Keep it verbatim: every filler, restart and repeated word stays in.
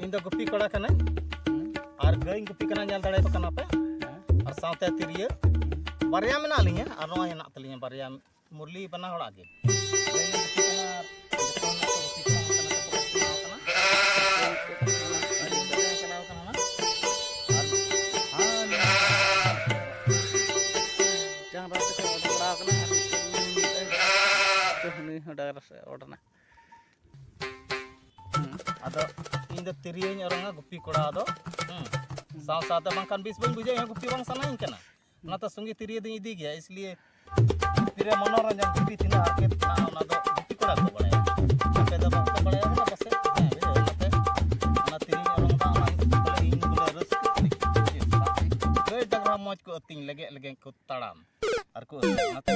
ᱤᱧ ᱫᱚ ᱜᱩᱯᱤ ᱠᱚᱲᱟ ᱠᱟᱹᱱᱟᱹᱧ᱾ ᱟᱨ ᱜᱟᱹᱭ ᱜᱩᱯᱤ ᱠᱟᱱᱟ, ᱧᱮᱞ ᱫᱟᱲᱮᱭᱟᱠᱚ ᱠᱟᱱᱟ ᱯᱮ᱾ ᱟᱨ ᱥᱟᱶᱛᱮ ᱛᱤᱨᱭᱟᱹ ᱵᱟᱨᱭᱟ ᱢᱮᱱᱟᱜ ᱞᱤᱧᱟ, ᱟᱨ ᱱᱚᱣᱟ ᱦᱮᱱᱟᱜ ᱛᱟᱹᱞᱤᱧᱟ ᱵᱟᱨᱭᱟ, ᱢᱩᱨᱞᱤ ᱵᱟᱱᱟ ᱦᱚᱲᱟᱜ ᱜᱮ᱾ ᱜᱟᱹᱭ ᱜᱩᱯᱤ ᱠᱟᱱᱟ, ᱡᱚᱛᱚ ᱦᱚᱲ ᱠᱚ ᱜᱩᱯᱤ ᱠᱟᱱᱟ, ᱦᱟᱱᱛᱮ ᱱᱟᱛᱮ ᱠᱚ ᱟᱹᱛᱤᱧ ᱠᱟᱱᱟ᱾ ᱟᱨ ᱦᱟᱱᱟ ᱰᱟᱝᱨᱟ ᱛᱮᱠᱚ ᱚᱰᱚᱠ ᱵᱟᱲᱟ ᱟᱠᱟᱱᱟ, ᱟᱨ ᱢᱤᱫᱴᱮᱱ ᱩᱱᱤ ᱦᱚᱸ ᱰᱟᱝᱨᱟ ᱥᱮᱫ ᱚᱰᱚᱠ ᱮᱱᱟ᱾ ᱟᱫᱚ ᱤᱧ ᱫᱚ ᱛᱤᱨᱭᱳᱧ ᱚᱨᱚᱝᱟ ᱜᱩᱯᱤ ᱠᱚᱲᱟ ᱫᱚ᱾ ᱦᱩᱸ᱾ ᱥᱟᱶ ᱥᱟᱶᱛᱮ ᱵᱟᱝᱠᱷᱟᱱ ᱵᱮᱥ ᱵᱟᱹᱧ ᱵᱩᱡᱷᱟᱹᱣᱟ, ᱤᱧ ᱦᱚᱸ ᱜᱩᱯᱤ ᱵᱟᱝ ᱥᱟᱱᱟᱧ ᱠᱟᱱᱟ᱾ ᱚᱱᱟᱛᱮ ᱥᱚᱸᱜᱮ ᱛᱤᱨᱭᱳ ᱫᱚᱧ ᱤᱫᱤ ᱜᱮᱭᱟ, ᱤᱥᱞᱤᱭᱮ ᱜᱩᱯᱤ ᱨᱮ ᱢᱚᱱᱳᱨᱚᱧᱡᱚᱱ, ᱜᱩᱯᱤ ᱛᱤᱱᱟᱹᱜ ᱦᱟᱨᱠᱮᱛ ᱠᱟᱱᱟ, ᱚᱱᱟ ᱫᱚ ᱜᱩᱯᱤ ᱠᱚᱲᱟ ᱠᱚ ᱵᱟᱲᱟᱭᱟ᱾ ᱟᱯᱮ ᱫᱚ ᱵᱟᱯᱮ ᱵᱟᱲᱟᱭᱟ, ᱚᱱᱟ ᱯᱟᱥᱮᱡ, ᱦᱮᱸ, ᱵᱩᱡᱷᱟᱹᱣ, ᱚᱱᱟᱛᱮ ᱚᱱᱟ ᱛᱤᱨᱭᱳᱧ ᱚᱨᱚᱝ ᱮᱫᱟ, ᱚᱱᱟ ᱵᱚᱞᱮ ᱤᱧ ᱵᱚᱞᱮ ᱨᱟᱹᱥᱠᱟᱹ ᱠᱟᱹᱱᱟᱹᱧ, ᱵᱩᱡᱷᱟᱹᱣ᱾ ᱜᱟᱹᱭ ᱰᱟᱝᱨᱟ ᱢᱚᱡᱽ ᱠᱚ ᱟᱹᱛᱤᱧ, ᱞᱮᱜᱮᱡ ᱞᱮᱜᱮᱡ ᱠᱚ ᱛᱟᱲᱟᱢ ᱟᱨ ᱠᱚ ᱟᱹᱛᱤᱧ, ᱚᱱᱟᱛᱮ